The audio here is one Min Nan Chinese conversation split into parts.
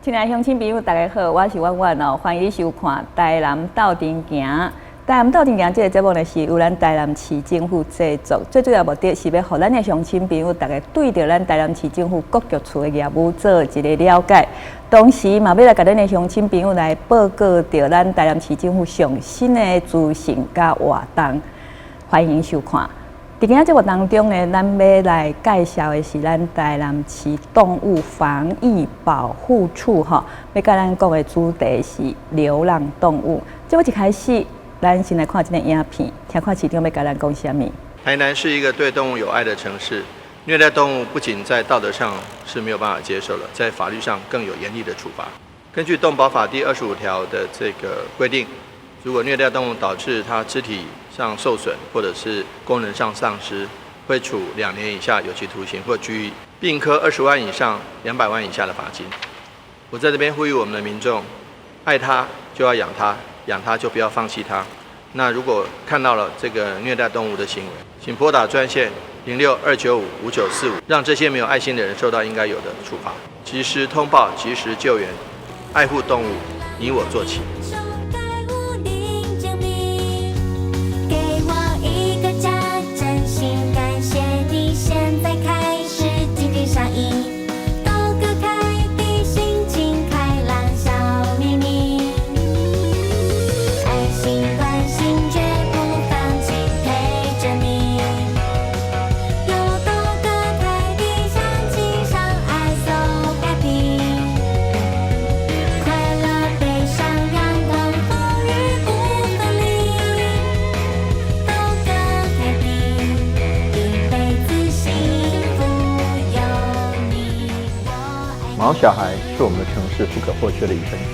親愛鄉親朋友，大家好，我是婉婉哦，歡迎你收看《台南鬥陣行》。台南鬥陣行這个節目呢，是由咱台南市政府製作，最主要目的是欲予咱的鄉親朋友，逐家對著咱台南市政府各局處的業務做一个了解。同時嘛，欲來共咱的鄉親朋友來報告著咱台南市政府上新的資訊佮活動。歡迎收看。佇今仔節目當中呢，咱欲來介紹的是咱台南市動物防疫保護處吼，欲共咱講的主題是流浪動物。節目一開始，咱先來看這个影片，聽看市長欲共咱講啥物。台南是一個對動物有愛的城市，虐待動物不僅在道德上是沒有辦法接受的，在法律上更有嚴厲的處罰。根據動保法第25條的這個規定，如果虐待動物導致它肢體上受損或者是功能上喪失，會處2年以下有期徒刑或拘役，並科20萬以上200萬以下的罰金。我在這邊呼籲我們的民眾，愛它就要養它，養它就不要放棄它。那如果看到了這個虐待動物的行為，請撥打專線06-295-5945，讓這些沒有愛心的人受到應該有的處罰。及時通報，及時救援，愛護動物，你我做起。給我一個家，真心感謝你。現在開始緊緊相依，豆哥凱蒂心情開朗笑咪咪，愛心關心絕不放棄陪着你。有豆哥凱蒂相親相愛 so happy，快樂悲傷陽光風雨不分離，豆哥凱蒂一輩子幸福有你我愛。毛小孩是我們的城市不可或缺的一份子，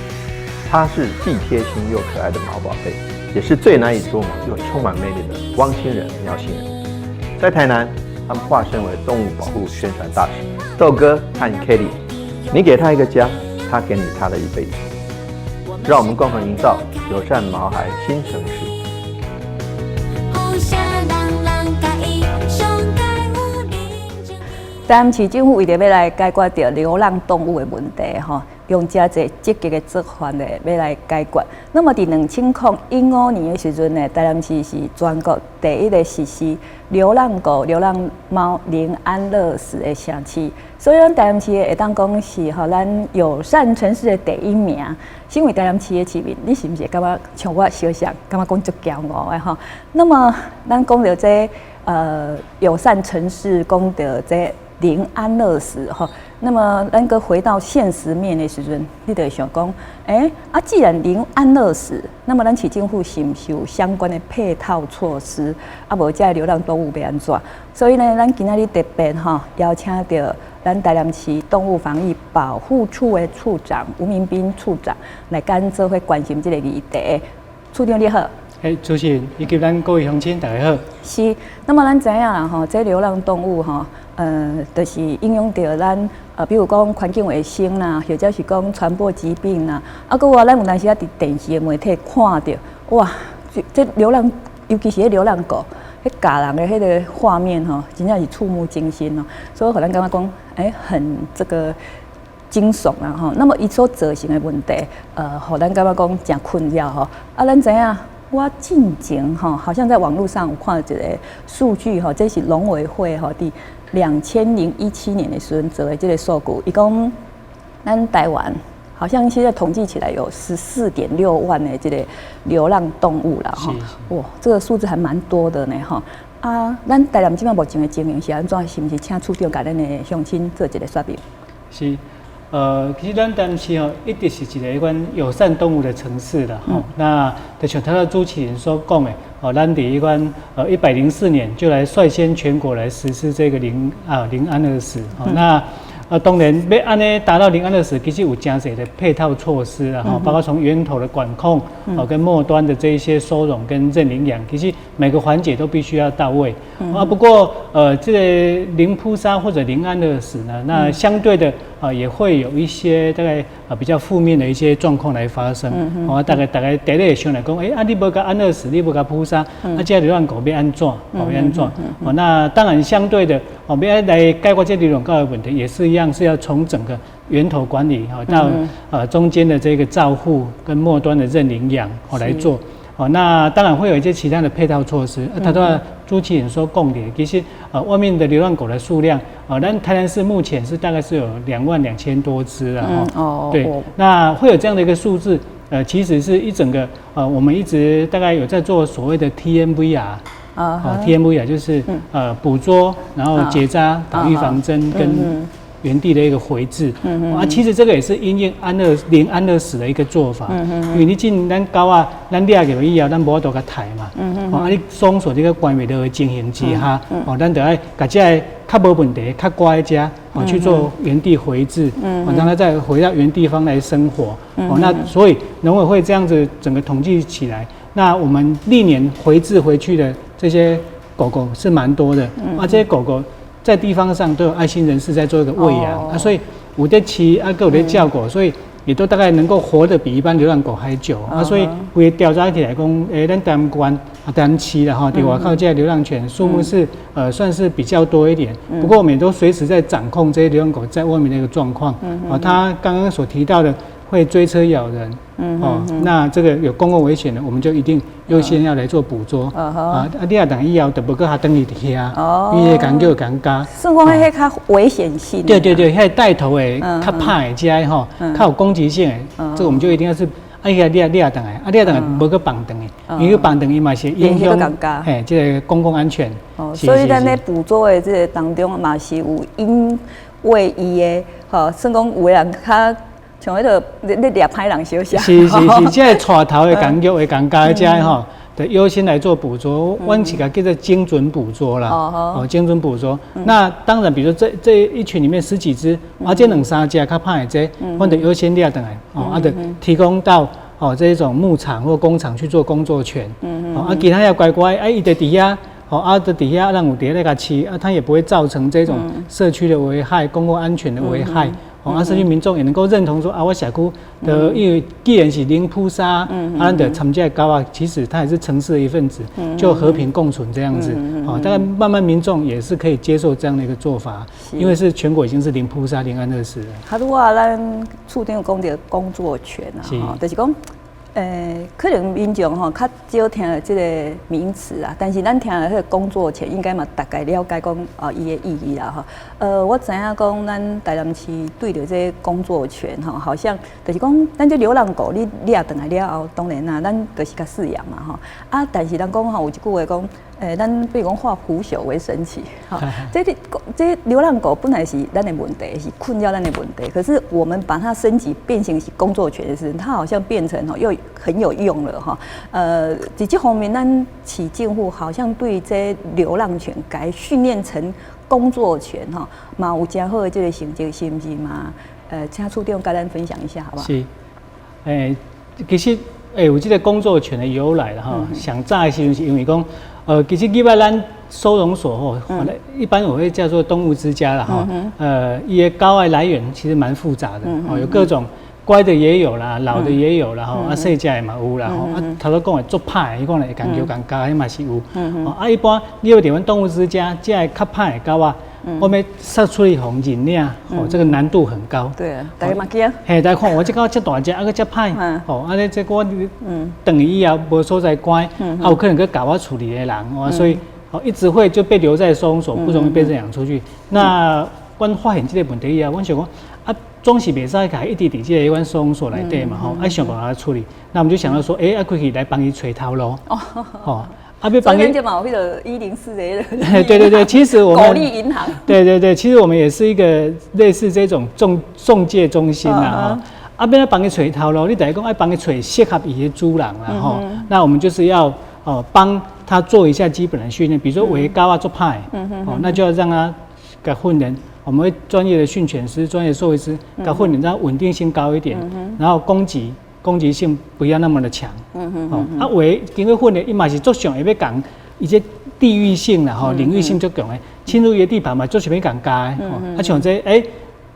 他是既貼心又可愛的毛寶貝，也是最難以捉摸又充滿魅力的汪星人、喵星人。在台南，他們化身為動物保護宣傳大使，豆哥和 Kitty，你給他一個家，他給你他的一輩子。讓我們共同營造友善毛孩新城市。烏蝦朗朗佮意，上蓋有寧靜。台南市政府為著欲來解決著流浪動物的問題，吼，用誠濟積極的做法呢，欲來解決。那麼佇2015年的時陣呢，台南市是全國第一個實施流浪狗、流浪貓零安樂死的城市，所以咱台南市會當講是吼咱友善城市的第一名。身為台南市的市民，你是毋是會感覺像我相像，感覺講足驕傲的吼？那麼咱講著這友善城市，講著這零安樂死吼，那麼咱閣回到現實面的時陣，你就會想講，欸，啊，既然零安樂死，那麼咱市政府是毋是有相關的配套措施？啊，無這流浪動物欲按怎？所以呢，咱今仔日特別吼邀請著咱台南市動物防疫保護處的處長吳明斌處長來共咱做伙關心這个議題。處長你好。欸，主持人以及咱各位鄉親，大家好。是，那麼咱知影啦吼，這流浪動物吼，就是影響著咱，比如講環境衛生啦，或者是講傳播疾病啦。啊，閣有咱有當時仔佇電視的媒體看著，哇，這流浪，尤其是彼流浪狗，彼咬人的彼个畫面吼，真正是觸目驚心哦。所以予咱感覺講，欸，很這個驚悚啦吼。那麼伊所造成的問題，予咱感覺講誠困擾吼。啊，咱知影。我進前吼，好像在網路上有看著一个數據吼，這是農委會吼，佇2017年的時陣做的這个數據，伊講咱台灣好像現在統計起來有14.6萬的這个流浪動物啦吼，哇，這個數字還蠻多的呢吼。啊，咱台南這擺目前的情形是按怎？是毋是請處長共咱的鄉親做一个說明？是。其實咱台南市吼，一直是一个彼款友善動物的城市啦吼。那就像頭拄主持人所講的，哦，咱佇彼款104年就來率先全國來實施這個零安樂死。那當然欲按呢達到零安樂死，其實有誠濟的配套措施啦，吼，包括從源頭的管控，哦，跟末端的這一些收容跟認領養，其實每個環節都必須要到位。啊，不過這個零撲殺或者零安樂死呢，那相對的啊，也會有一些大概比較負面的一些狀況來發生。哦，大概第一個想來講，欸，啊你無共安樂死，你無共撲殺，啊這流浪狗欲按怎？哦，欲按怎？哦，那當然相對的，我們要來解決這流浪狗的問題，也是一樣，是要從整個源頭管理，哈，到中間的這個照護跟末端的認領養，哦來做。哦，那當然會有一些其他的配套措施。他都要朱啟仁說共點，其實外面的流浪狗的數量，啊，但台南市目前是大概是有22,000多隻了。哦，對，那會有這樣的一個數字，其實是一整個，我們一直大概有在做所謂的 TMVR，啊，TMVR 就是捕捉，然後結紮、打預防針跟原地的一個回置，啊，其實這個也是因應安樂零安樂死的一個做法，因為你進咱狗仔，咱掠入去以後，咱無法度共刣嘛，啊，你收容所這個關袂牢的情形之下，哦，咱就愛共這个較無問題、較乖的隻，哦，去做原地回置，哦，讓它再回到原地方來生活，哦，那所以農委會這樣子整個統計起來，那我們歷年回置回去的這些狗狗是蠻多的，啊，這些狗狗在地方上都有愛心人士在做一個餵養啊，所以有在飼啊，閣有咧照顧，所以也都大概能夠活得比一般流浪狗還久啊。所以會調查起來講，欸，咱台南縣啊，台南市啦吼，佇外口這流浪犬數目是算是比較多一點。不過我們也都隨時在掌控這些流浪狗在外面的一個狀況。啊，他剛剛所提到的會追車咬人，哦，那這個有公共危險的，我們就一定優先要來做捕捉。啊，啊，你掠轉來以後，就無閣予轉去遐，伊會共叫共咬。算講彼較危險性。對對對，彼帶頭的較歹的這吼，較有攻擊性的，這個我們就一定要是，啊，伊掠掠轉來，啊，掠轉來無閣放轉去，因為放轉去嘛是影響，嘿，這個公共安全。哦，所以咱咧捕捉的這個當中嘛是有因為伊的，吼，算講有的人較像彼個咧掠歹人小聲。是是是，這个帶頭的共叫會共咬的這吼，得優先來做捕捉，阮是共叫做精準捕捉啦。哦，精準捕捉。那當然，比如說這一群裡面十幾隻，啊，這兩三隻較歹的這，阮就優先掠轉來，哦，啊，就提供到哦這種牧場或工廠去做工作犬。哦，啊，其他也乖乖，啊，伊就佇遐，哦，啊，就佇遐咱有佇咧共飼，啊，它也不會造成這種社區的危害、公共安全的危害。哦，啊，社區民眾也能夠認同說啊，我社區的因為既然是零撲殺，啊，咱就參這狗仔，其實它也是城市的一份子，就和平共存這樣子。哦，大概慢慢民眾也是可以接受這樣的一個做法，因為是全國已經是零撲殺、零安樂死了。哈，如果咱處長講著工作犬啊，吼，就是講，可能民眾吼較少聽著這個名詞啊，但是咱聽著彼個工作犬，應該嘛大概了解講啊伊的意義啦吼。我知影講咱台南市對著這工作犬吼，好像就是講咱這流浪狗你掠轉來了後，當然啦，咱就是共飼養嘛吼。啊，但是人講吼有一句話講，咱比如講化腐朽為神奇，吼，這這流浪狗本來是咱的問題，是困擾咱的問題，可是我們把它升級變成是工作犬的時，它好像變成吼又很有用了哈。佇這方面，咱市政府好像對這流浪犬共訓練成工作犬吼，嘛有誠好的這個成績，是毋是嘛？請處長共咱分享一下，好不好？是，其實有這個工作犬的由來啦吼，上早的時陣是因為講，其實入來咱收容所吼，一般我會叫做動物之家啦吼，伊的狗的來源其實蠻複雜的，哦，有各種乖的也有啦，老的也有啦吼，啊細隻的嘛有啦吼，啊頭拄講的足歹的，彼款會共叫共咬，彼嘛是有，啊一般你有佇阮動物之家，這个較歹的狗仔，我欲殺出去予人認領，哦，這個難度很高。對啊，大家嘛驚。嘿，大家看我這狗遮大隻，啊閣遮歹，吼，啊你這我轉去以後無所在關，啊有可能閣咬我厝裡的人，哦，所以哦一直會就被留在收容所，不容易被認養出去。那阮發現這個問題以後，阮想講啊，總是袂使共伊一直佇這個阮收容所內底嘛，吼，愛想辦法處理。那我們就想到說，欸，啊，開去來幫伊揣頭路，哦。啊，欲幫伊就嘛有彼個104的對對對，其實我們狗力銀行。對對對，其實我們也是一個類似這種中介中心啦，吼。啊，欲幫伊揣頭路，你等於講愛幫伊揣適合伊的主人啦，吼。那我們就是要哦幫他做一下基本的訓練，比如說有的狗仔足歹，哦，那就要讓他共訓練。我們會專業的訓犬師、專業獸醫師，共訓練，讓穩定性高一點，然後攻擊性不要那麼的強。哦，啊，有的經過訓練，伊嘛是足想會欲共伊這地域性啦，吼，領域性足強的，侵入伊的地盤嘛，足想欲共咬的。啊，像這欸，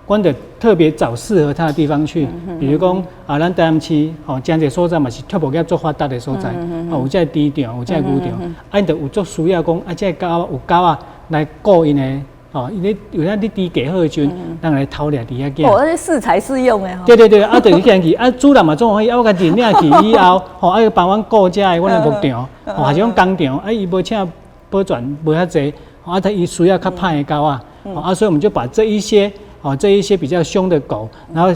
阮就特別找適合它的地方去，比如講啊，咱台南市吼，誠濟所在嘛是畜牧業足發達的所在，哦，有這個豬場，有這個牛場，啊，𪜶就有足需要講啊，這個狗有狗仔來顧𪜶的，吼，因為有影你豬雞好的時陣，人來偷掠佇遐行。哦，這適才適用的吼。對對對，啊，就是去去，啊，主人嘛總歡喜，啊，我共認領去以後，吼，啊，幫阮顧遮的阮的牧場，吼，還是講工廠，啊，伊無請保全無遐濟，啊，他伊需要較歹的狗仔，啊，所以我們就把這一些，哦，這一些比較兇的狗，然後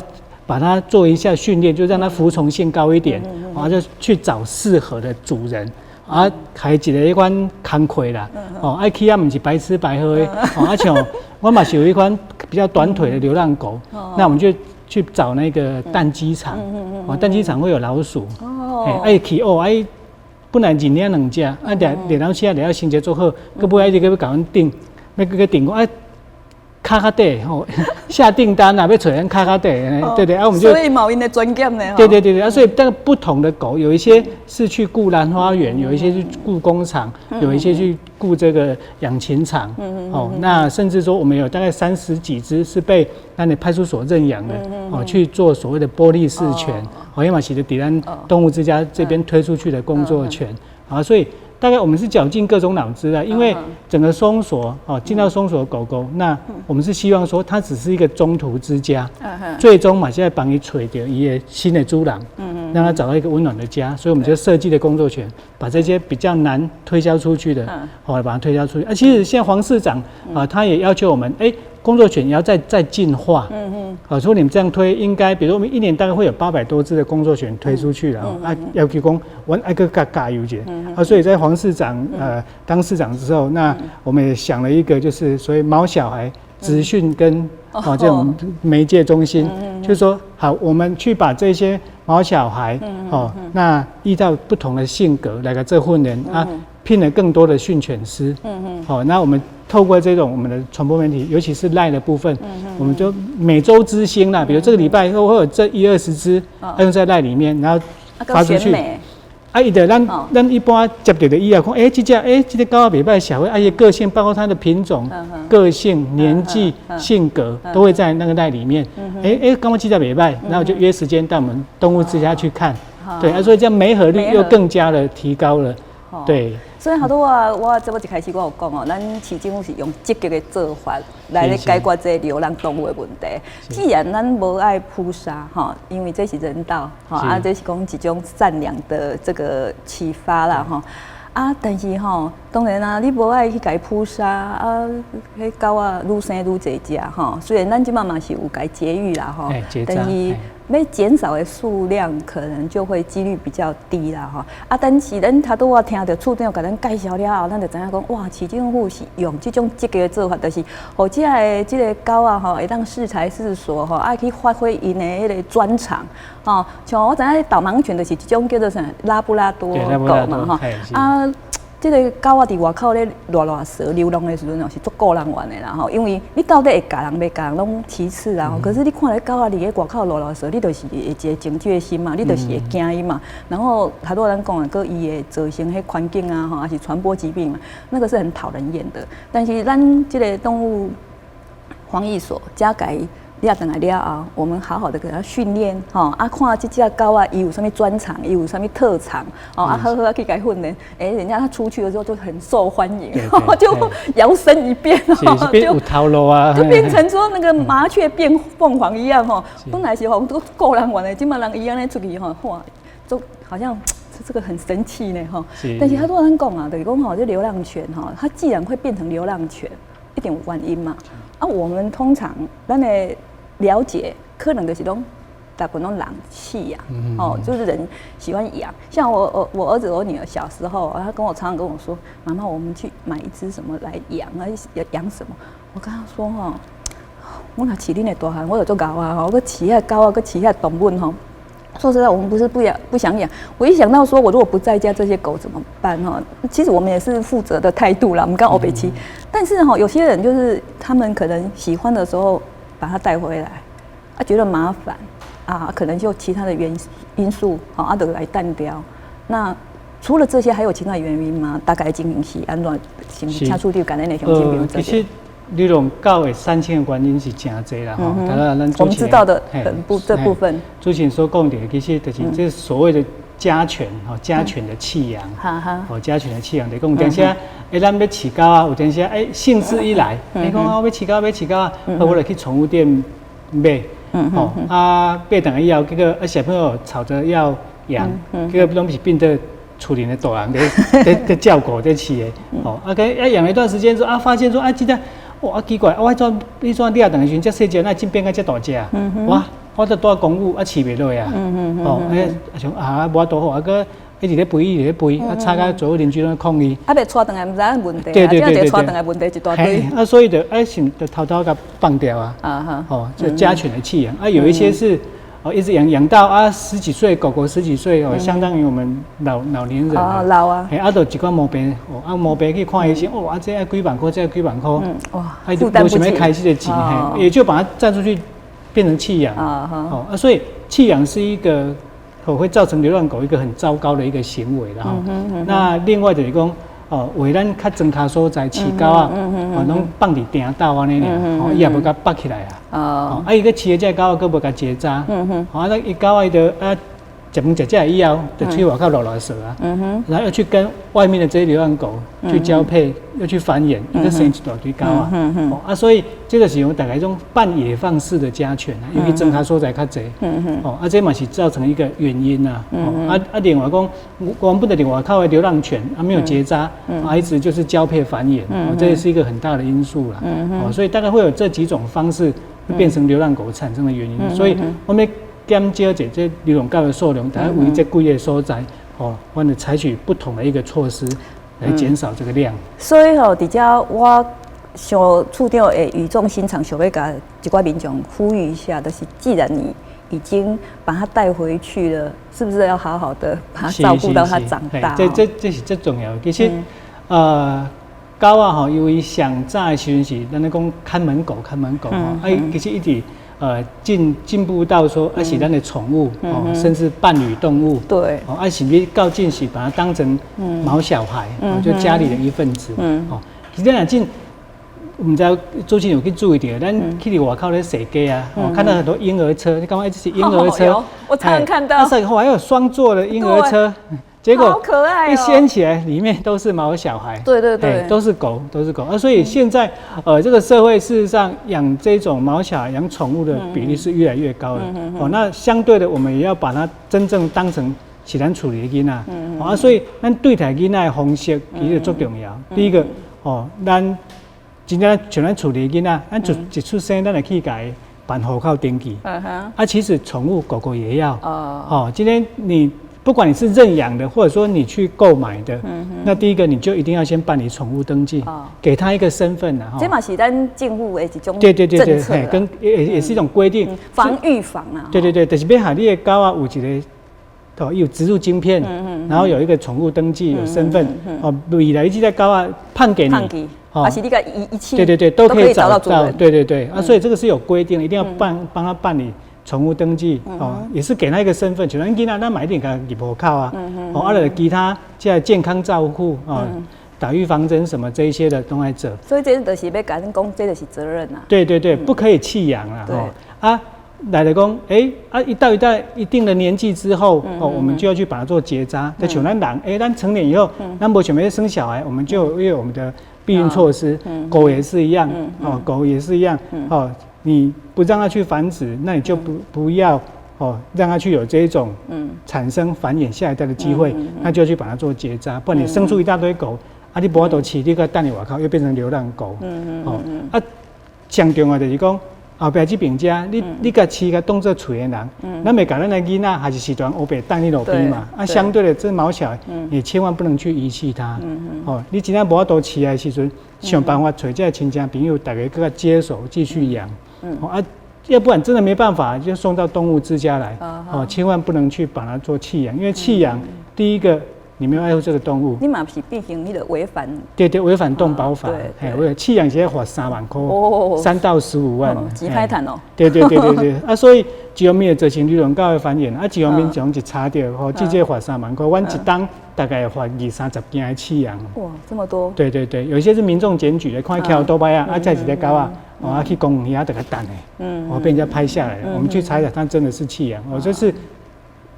把它做一下訓練，就讓它服從性高一點，啊，就去找適合的主人，啊，開一个彼款工課啦，哦，愛去遐毋是白吃白喝的，哦，啊像我嘛是有一款比較短腿的流浪狗，那我們就去找那個蛋雞場，哦，蛋雞場會有老鼠，哦，愛去哦，愛本來認領兩隻，啊，掠掠到時啊，掠了成績足好，閣尾愛閣欲共阮訂，欲閣訂講啊。跤較短吼，下訂單啊，欲揣咱跤較短，對對啊，我們就所以嘛有𪜶的專業呢。對對對對啊，所以但不同的狗，有一些是去顧蘭花園，有一些去顧工廠，有一些去顧這個養禽場。哦，那甚至說我們有大概30幾隻是被咱的派出所認養的，哦，去做所謂的玻璃式犬，哦，因為其實佇咱動物之家這邊推出去的工作犬啊，所以大概我們是絞盡各種腦汁啊，因為整個收容所哦，進到收容所的狗狗，那我們是希望說它只是一個中途之家，最終嘛現在幫伊揣著伊的新的主人，讓它找到一個溫暖的家，所以我們就設計的工作犬，把這些比較難推銷出去的，後來把它推銷出去。啊，其實現在黃市長啊，他也要求我們，哎，工作犬也要再進化，啊，說你們這樣推，應該，比如我們一年大概會有800多隻的工作犬推出去了，啊，要求講，阮愛閣加油者，啊，所以在黃市長當市長之後，那我們也想了一個，就是所謂毛小孩資訊跟啊這種媒介中心，就是說，好，我們去把這些毛小孩，哦，那依照不同的性格來個這訓練啊，聘了更多的訓犬師，好，那我們透過這種我們的傳播媒體，尤其是 LINE 的部分，我們就每週之星啦，比如這個禮拜會有這一二十隻，用在 LINE 裡面，然後發出去。啊，伊就咱一般接著的以後，講，欸，這隻，欸，這個狗仔袂䆀社會，啊，伊個性，包括它的品種、個性、年紀、性格，都會在那個 LINE 裡面。欸欸，感覺這隻袂䆀，然後就約時間帶我們動物之家去看。對，啊，所以這樣媒合率又更加的提高了。對。所以好多我我這不一開始我有講哦，咱市政府是用積極的做法來咧解決這流浪動物的問題。既然咱無愛撲殺哈，因為這是人道哈，啊，這是講一種善良的這個啟發啦哈。啊，但是吼，當然啦，你無愛去共伊撲殺啊，彼狗仔愈生愈濟隻吼。雖然咱這馬嘛是有共伊絕育啦吼，但是欲減少的數量可能就會幾率比較低啦吼。啊，但是咱頭拄仔聽著處長共咱介紹了後，咱就知影講，哇，市政府是用這種積極的做法，就是予這个這个狗仔吼，會當適才適所吼，愛去發揮𪜶的彼个專長吼。像我知影導盲犬就是一種叫做啥拉布拉多狗嘛吼。啊，這个狗仔佇外口咧賴賴趖流浪的時陣哦，是足顧人怨的啦吼。因為你到底會咬人袂咬人攏其次啦吼。可是你看咧狗仔佇咧外口賴賴趖，你就是會一個警覺心嘛，你就是會驚伊嘛。然後頭拄仔咱講的，閣伊會造成彼環境啊吼，還是傳播疾病嘛，那個是很討人厭的。但是咱這个動物防疫所才共伊掠轉來了後，我們好好的給他訓練，吼啊，看這隻狗仔，伊有啥物專長，伊有啥物特長，哦啊，好好啊去共伊訓練，欸，人家他出去的時候就很受歡迎，就搖身一變，就有頭路啊，就變成說那個麻雀變鳳凰一樣，吼，本來是吼都顧人怨的，這馬人伊按呢出去吼，哇，都好像這個很神奇呢，吼。但是較多咱講啊，就是講吼，這流浪犬吼，它既然會變成流浪犬，一定有原因嘛。啊，我們通常咱的了解可能就是攏大部分攏人飼養，哦，就是人喜歡養。像我兒子我女兒小時候，他跟我常常跟我說：“媽媽，我們去買一隻什麼來養啊？養什麼？”我跟他說：“吼，我若飼恁的大漢，我就足𠢕啊！吼，閣飼遐狗仔，閣飼遐動物吼。說實在，我們不是不養不想養。我一想到說我如果不在家，這些狗怎麼辦？哈，其實我們也是負責的態度啦。我們剛歐北七，但是哈，有些人就是他們可能喜歡的時候把它帶回來，啊，覺得麻煩啊，可能就其他的原因素，好，啊，就來淡掉。那除了這些，還有其他原因嗎？大概經營是按怎？請處長共咱的鄉親朋友。其實流浪狗會產生的原因是誠濟啦，吼。當然，咱我們知道的很部這部分。主持人所講的，其實就是這所謂的家犬，吼，家犬的棄養，哦，家犬的棄養，就講有當時啊，咱欲飼狗啊，有當時啊，興致一來，你講啊，我欲飼狗，欲飼狗啊，我就去寵物店買，吼，啊，買轉來以後，結果啊，小朋友吵着要養，結果攏是變做厝裡的大人佇照顧佇飼的，吼，啊，佮啊養了一段時間之後，啊，發現說啊，這個哇，奇怪，我怎你怎掠轉來的時陣，遮細隻，哪會變甲遮大隻？哇，我都蹛公寓啊，飼袂落啊。哦，欸，像啊，無法度好，啊，閣一直咧吠，一直咧吠，啊，吵甲左右鄰居攏抗議。啊，袂帶轉來毋知影問題，對對對對對，帶轉來問題一大堆。啊，所以就哎，是就偷偷共放掉啊。啊哈。哦，就家犬的棄養啊，有一些是哦，一直養養到啊十幾歲，狗狗十幾歲哦，相當於我們老年人。哦，老啊。嘿，啊，就一寡毛病哦，啊，毛病去看醫生，哦，啊，這愛幾萬塊，這愛幾萬塊，哇，負擔不起。無想欲開這個錢，嘿，也就把它暫出去變成棄養。啊哈。哦，啊，所以棄養是一個會造成流浪狗一個很糟糕的一個行為，然後，那另外就是講，哦，為咱較莊跤所在飼狗啊，哦，攏放佇埕鬥按呢爾，哦，伊也無共縛起來啊，哦，啊，伊閣飼的這个狗仔，閣無共結紮，哦，啊，伊狗仔伊就啊，食飯食食以後，就出去外口囉囉嗦啊，然後又去跟外面的這些流浪狗去交配，又去繁衍，又生一大堆狗仔，哦，啊，所以這個是用大概一種半野放式的家犬啊，尤其莊跤所在較濟，哦，啊，這嘛是造成一個原因啊，哦，啊啊，另外講，原本的外口的流浪犬啊，沒有結紮，啊，一直就是交配繁衍，哦，這也是一個很大的因素啦，哦，所以大概會有這幾種方式會變成流浪狗產生的原因，所以我們減少這這流浪狗的數量，大概為這幾个所在，哦，我們採取不同的一個措施來減少這個量。所以吼，佇遮我想處長會語重心長，想欲共一寡民眾呼籲一下，就是既然你已經把它帶回去了，是不是要好好的把它照顧到它長大？這是最重要的。其實，狗仔吼，因為上早的時陣是咱咧講看門狗，看門狗吼，啊，其實一直進步到說，啊是咱的寵物哦，甚至伴侶動物。哦，啊，甚至到近時把它當成毛小孩，就家裡的一份子。哦，其實若進，毋知主持人有去注意著，咱去佇外口咧踅街啊，哦，看到很多嬰兒車，你感覺這是嬰兒車？我常常看到。啊，還有雙座的嬰兒車，結果好可愛。一掀起來，裡面都是毛小孩。都是狗，都是狗。啊，所以現在，這個社會事實上養這種毛小孩、養寵物的比例是越來越高的。哦，那相對的，我們也要把它真正當成是咱厝裡的囡仔。啊，所以咱對待囡仔的方式其實足重要。第一個，哦，咱真正像咱厝裡的囡仔，咱一出生，咱就去共伊辦戶口登記。啊，其實寵物狗狗也要。哦，今天你不管你是認養的，或者說你去購買的，那第一個你就一定要先辦理寵物登記，給他一個身份啦。這嘛是咱政府的一種政策，跟也是一種規定，防預防啊。對對對，就是欲予你的狗仔有一個，哦，有植入晶片，然後有一個寵物登記，有身份，哦，未來這隻狗仔判給你，而且你個遺遺棄，對對對，都可以找到，對對對，啊，所以這個是有規定，一定要幫他辦理寵物登記哦，也是給他一個身份，像咱囡仔，咱嘛一定共入戶口啊，哦，啊，就其他這健康照護啊，打預防針什麼這一些的都愛做。所以這就是欲共恁講，這就是責任啊。對對對，不可以棄養啦。啊，來來講，哎，啊，一到一定的年紀之後，哦，我們就要去把它做結紮。就像咱人，哎，咱成年以後，咱無想欲生小孩，我們就有我們的避孕措施。狗也是一樣，哦，狗也是一樣，哦。你不讓它去繁殖，那你就不要哦，讓它去有這種產生繁衍下一代的機會，那就要去把它做結紮，不然你生出一大堆狗，啊，你無法度飼，你閣等佇外口又變成流浪狗，哦，啊，上重要就是講後壁這邊遮，你共飼共當做厝的人，咱袂共咱的囡仔還是時陣烏白擲佇路邊嘛，啊，相對的這毛小孩，你千萬不能去遺棄它，哦，你真正無法度飼的時陣，想辦法揣這個親戚朋友，大家閣共接手繼續養。啊，要不然真的沒辦法，就送到動物之家來。哦，千萬不能去把它做棄養，因為棄養，第一個你沒有愛護這個動物。你嘛是變成彼個違反。對對，違反動保法。嘿，為棄養是罰3萬塊，3到15萬。真歹趁哦。對對對對對，啊，所以一方面造成流浪狗的繁衍，啊，一方面從一查著，吼，至少罰三萬塊，阮一冬大概罰二三十件的棄養。哇，這麼多！對對對，有些是民眾檢舉的，看蹺倒擺啊，啊，這一隻狗仔，哦，啊去公園遐就共擲的，哦，被人家拍下來了，我們去查查，他真的是棄養，哦，這是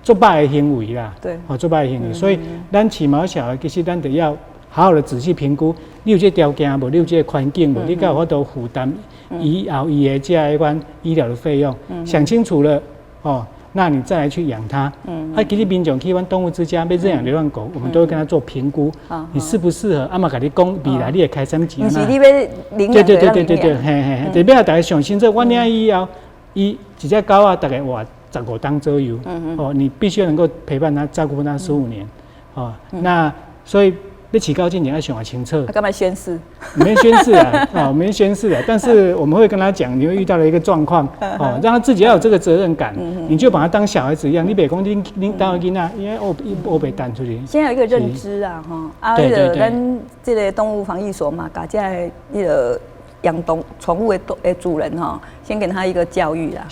足歹的行為啦，哦，足歹的行為，所以咱飼毛小孩，其實咱得要好好的仔細評估，你有這個條件無？你有這個環境無？你敢有法度負擔以後伊的這彼款醫療的費用？想清楚了，哦，那你再來去養它。啊，其實民眾去阮動物之家欲認養流浪狗，我們都會跟他做評估，你適不適合？啊嘛，共你講未來你會開啥物錢？毋是你欲領養。對對對對對對，嘿嘿，特別啊，大家想清楚，阮領以後，伊一隻狗仔，大概活15冬左右，哦，你必須能夠陪伴它，照顧它15年，哦，那所以欲飼狗之前愛想清楚。他幹嘛宣誓？沒宣誓啊，哦，沒宣誓啊，但是我們會跟他講，你會遇到了一個狀況，哦，讓他自己要有這個責任感，你就把他當小孩子一樣，你別講恁兜囡仔，因為烏白擲出去。先有一個認知啊，吼，啊，彼個咱這個動物防疫所嘛，共這个彼個養動寵物的主人吼，先給他一個教育啦，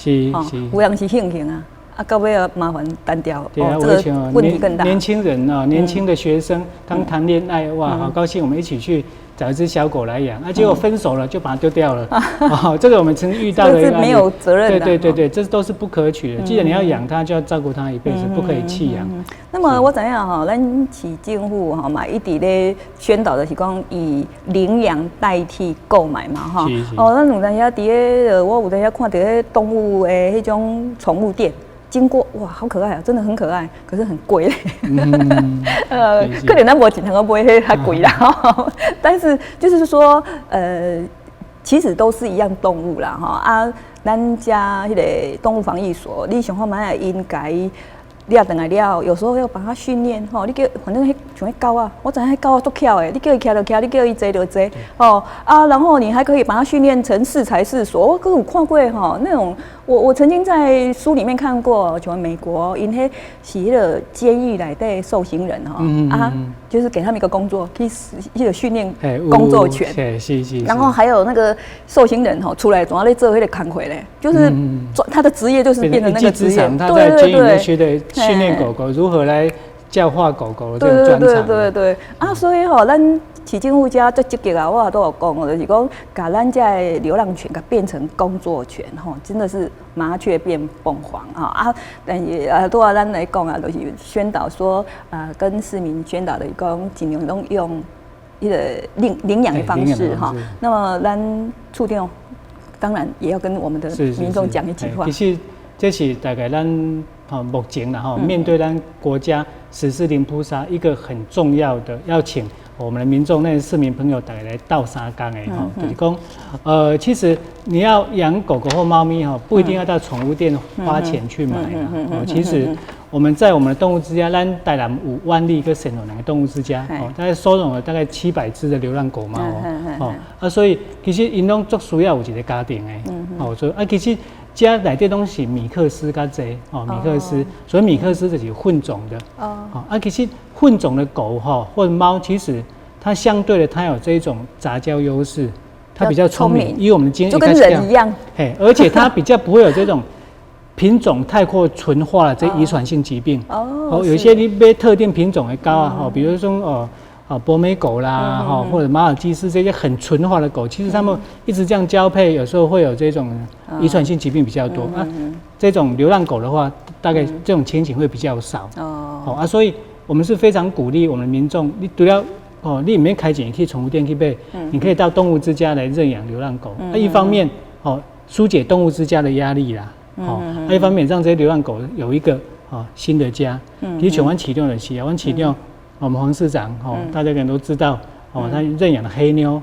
有人是興興啊。啊，到尾啊麻煩單調，對啊，這個問題更大。年輕人啊，年輕的學生剛談戀愛，哇，好高興，我們一起去找一隻小狗來養，啊，結果分手了就把它丟掉了。哦，這個我們曾經遇到的。這是沒有責任的。對對對對，這都是不可取的。既然你要養它，就要照顧它一輩子，不可以棄養。那麼我知影吼，咱市政府吼嘛一直咧宣導的是講以領養代替購買嘛吼。哦，咱有當時佇咧，我有當時看著彼動物的彼種寵物店。經過哇，好可愛啊，真的很可愛，可是很貴嘞。可能咱無錢通閣買彼較貴啦。但是就是說，其實都是一樣動物啦，吼啊，咱遮彼個動物防疫所，你想看覓應該掠轉來了，有時候要把它訓練吼，你叫反正彼像彼狗仔，我知影彼狗仔足巧的，你叫伊徛就徛，你叫伊坐就坐，哦啊，然後你還可以把它訓練成適才適所。我閣有看過吼，那種我曾經在書裡面看過，像美國𪜶彼是彼個監獄內底受刑人吼，啊，就是給他們一個工作，去彼個訓練工作犬，然後還有那個受刑人吼出來總要咧做彼個工課咧，就是做他的職業就是變成那個職業，對對對。訓練狗狗如何來教化狗狗的這種專長。對對對對啊，所以吼，咱市政府遮足積極啊，我也都有講，就是講，共咱遮的流浪犬，共變成工作犬，吼，真的是麻雀變鳳凰啊啊！但是啊，拄仔咱來講啊，就是宣導說啊，跟市民宣導的講，盡量攏用彼個領養的方式哈。那麼咱處長當然也要跟我們的民眾講一句話。其實這是大概咱吼目前啦吼，面對咱國家實施零撲殺一個很重要的，要請我們的民眾、那些市民朋友大家來鬥相共的吼，就是講，其實你要養狗狗或貓咪吼，不一定要到寵物店花錢去買啦。哦，其實我們在我們的動物之家，咱台南有萬里跟蜃樓兩個動物之家，哦，大概收容了大概700隻的流浪狗貓哦，哦，啊，所以其實𪜶攏足需要有一個家庭的，哦，所以啊，其實遮內底攏是米克斯較濟哦，米克斯，所以米克斯就是混種的，哦，啊，其實混種的狗哈或者貓，其實它相對的，它有這種雜交優勢，它比較聰明，因為我們經就跟人一樣，嘿，而且它比較不會有這種品種太過純化了這遺傳性疾病，哦，有些你買特定品種的狗啊，哦，比如說哦。啊，博美狗啦，哈，或者馬爾濟斯這些很純化的狗，其實它們一直這樣交配，有時候會有這種遺傳性疾病比較多啊。這種流浪狗的話，大概這種情形會比較少。哦，啊，所以我們是非常鼓勵我們的民眾，你除了哦，你毋免開錢去寵物店去買，你可以到動物之家來認養流浪狗。啊，一方面哦，紓解動物之家的壓力啦，哦，啊，一方面讓這些流浪狗有一個哦新的家。其實像阮市長就是啊，阮市長。我們黃市長哦，大家可能都知道哦，他認養了黑妞，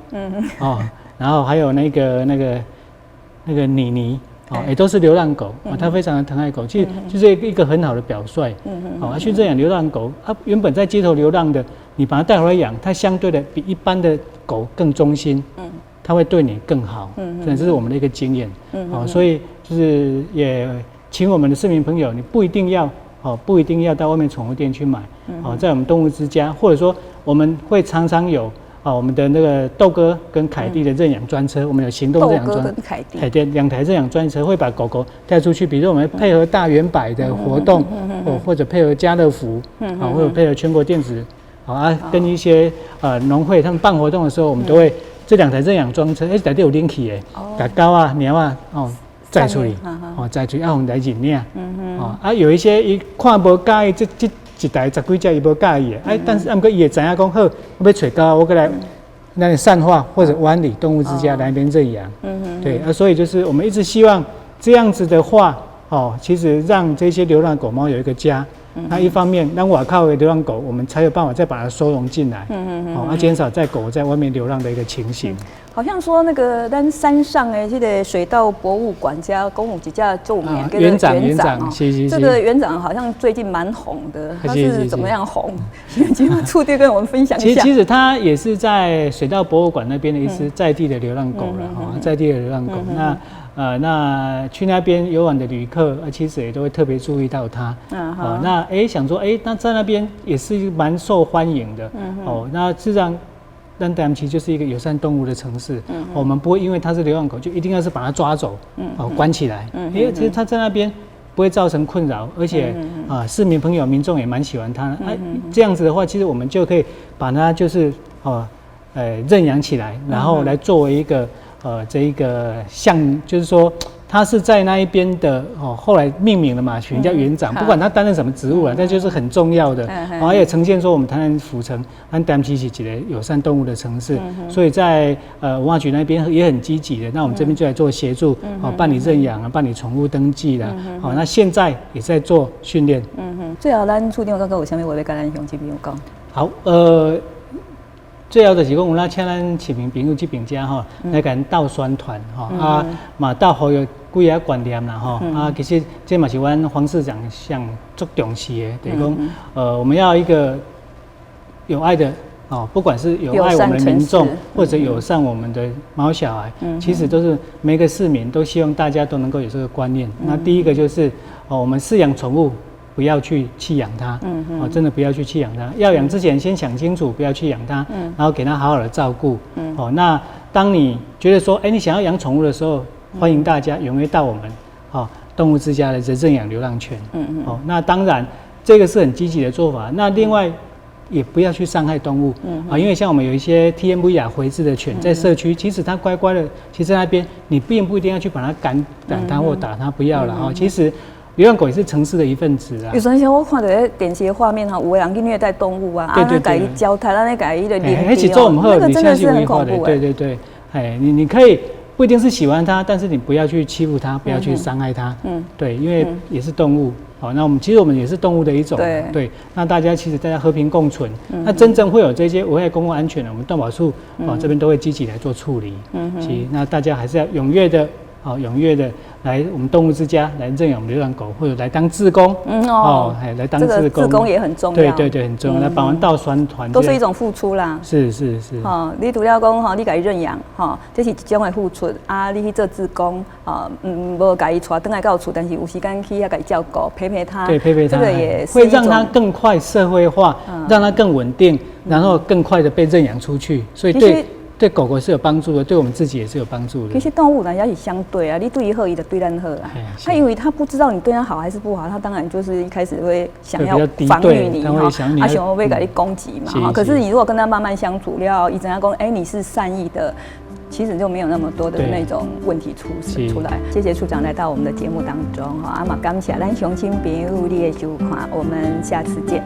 哦，然後還有那個妮妮哦，也都是流浪狗，他非常的疼愛狗，其實就是一個很好的表率，哦，去認養流浪狗，它原本在街頭流浪的，你把它帶回來養，它相對的比一般的狗更忠心，它會對你更好，這是我們的一個經驗，哦，所以就是也請我們的市民朋友，你不一定要。哦，不一定要到外面宠物店去買，哦，在我們動物之家，或者說我們會常常有啊，我們的那個豆哥跟凱蒂的認養專車，我們有行動認養專豆哥跟凱蒂凱蒂兩台認養專車會把狗狗帶出去，比如說我們配合大遠百的活動，哦，或者配合家樂福，啊，或者配合全國電子，啊，跟一些農會他們辦活動的時候，我們都會這兩台認養專車，欸，內底有冷氣的，共狗仔、貓仔，哦，載出去，哦，載出去，啊，予來認領，哦，啊，有一些伊看無佮意，這這一台十幾隻伊無佮意的，哎，但是啊，毋過伊會知影講好，我欲揣狗，我閣來那裡善化或者灣里動物之家來那邊認養，對啊，所以就是我們一直希望這樣子的話，哦，其實讓這些流浪狗貓有一個家。那一方面，讓外口的流浪狗，我們才有辦法再把它收容進來，哦，啊，減少在狗在外面流浪的一個情形。好像說那個咱山上的這個水稻博物館遮講有一隻著名園長，園長，是是是。這個園長好像最近蠻紅的，他是怎麼樣紅？請處長跟我們分享一下。其實他也是在水稻博物館那邊的一隻在地的流浪狗了，哈，在地的流浪狗。那去那邊遊玩的旅客，其實也都會特別注意到它。哦，那欸，想說，欸，那在那邊也是蠻受歡迎的。哦，那事實上，咱台南市就是一個友善動物的城市。我們不會因為它是流浪狗，就一定要是把它抓走，哦，關起來。因為其實它在那邊不會造成困擾，而且啊，市民朋友、民眾也蠻喜歡它。啊，這樣子的話，其實我們就可以把它就是哦，認養起來，然後來作為一個。這一個像就是說，他是在那一邊的哦，後來命名了嘛，取名叫園長，不管他擔任什麼職務啊，但就是很重要的，然後也呈現說我們台南府城，咱台南市是一個友善動物的城市，所以在文化局那邊也很積極的，那我們這邊就來做協助，哦，辦理認養啊，辦理寵物登記啦，好，那現在也在做訓練。嗯哼，最後咱處長閣閣有啥物話欲共咱鄉親朋友講？好，最後就是講，有咱請咱市民朋友這邊遮吼，來共咱鬥宣傳吼，啊嘛鬥呼籲幾个觀念啦吼，啊其實這嘛是阮黃市長上足重視的，就是講，我們要一個有愛的哦，不管是有愛我們的民眾，或者友善我們的毛小孩，其實都是每個市民都希望大家都能夠有這個觀念。那第一個就是哦，我們飼養寵物，不要去棄養它，哦，真的不要去棄養它。要養之前先想清楚，不要棄養它，然後給它好好的照顧。哦，那當你覺得說，欸，你想要養寵物的時候，歡迎大家踴躍到我們，哦，動物之家的認養流浪犬。哦，那當然這個是很積極的做法。那另外也不要去傷害動物，啊，因為像我們有一些 TMV 回志的犬在社區，其實它乖乖的，其實在那邊你並不一定要去把它趕趕它或打它，不要了啊。其實流浪狗也是城市的一份子啊。有陣時我看著電視的畫面哈，有的人去虐待動物啊，啊，共伊糟蹋，按呢共伊的凌一起做我們那個真的是很恐怖。對對對，哎，你可以不一定是喜歡它，但是你不要去欺負它，不要去傷害它。對，因為也是動物。好，那我們其實我們也是動物的一種。對，那大家其實大家和平共存。那真正會有這些危害公共安全的，我們動保處哦這邊都會積極來做處理。其實那大家還是要踴躍的。好，踴躍的來我們動物之家來認養我們流浪狗，或者來當志工。哦，來當志工，志工也很重要。對對對，很重要。來幫忙鬥宣傳，都是一種付出啦。是是是。吼，你除了講吼，你共伊認養，吼，這是一種的付出。啊，你去做志工，啊，無共伊帶轉來到厝，但是有時間去遐共伊照顧，陪陪他。對，陪陪他。這個也是會讓他更快社會化，讓他更穩定，然後更快的被認養出去。所以對。對狗狗是有幫助的，對我們自己也是有幫助的。其實動物呢也是相對啊，你對伊好，伊就對咱好啊。他以為他不知道你對他好還是不好，他當然就是一開始會想要防禦你哈，他想要欲共你攻擊嘛哈。可是你如果跟他慢慢相處了，伊知影講，欸，你是善意的，其實就沒有那麼多的那種問題出來。謝謝處長來到我們的節目當中哈，啊嘛感謝咱鄉親朋友你的收看，我們下次見。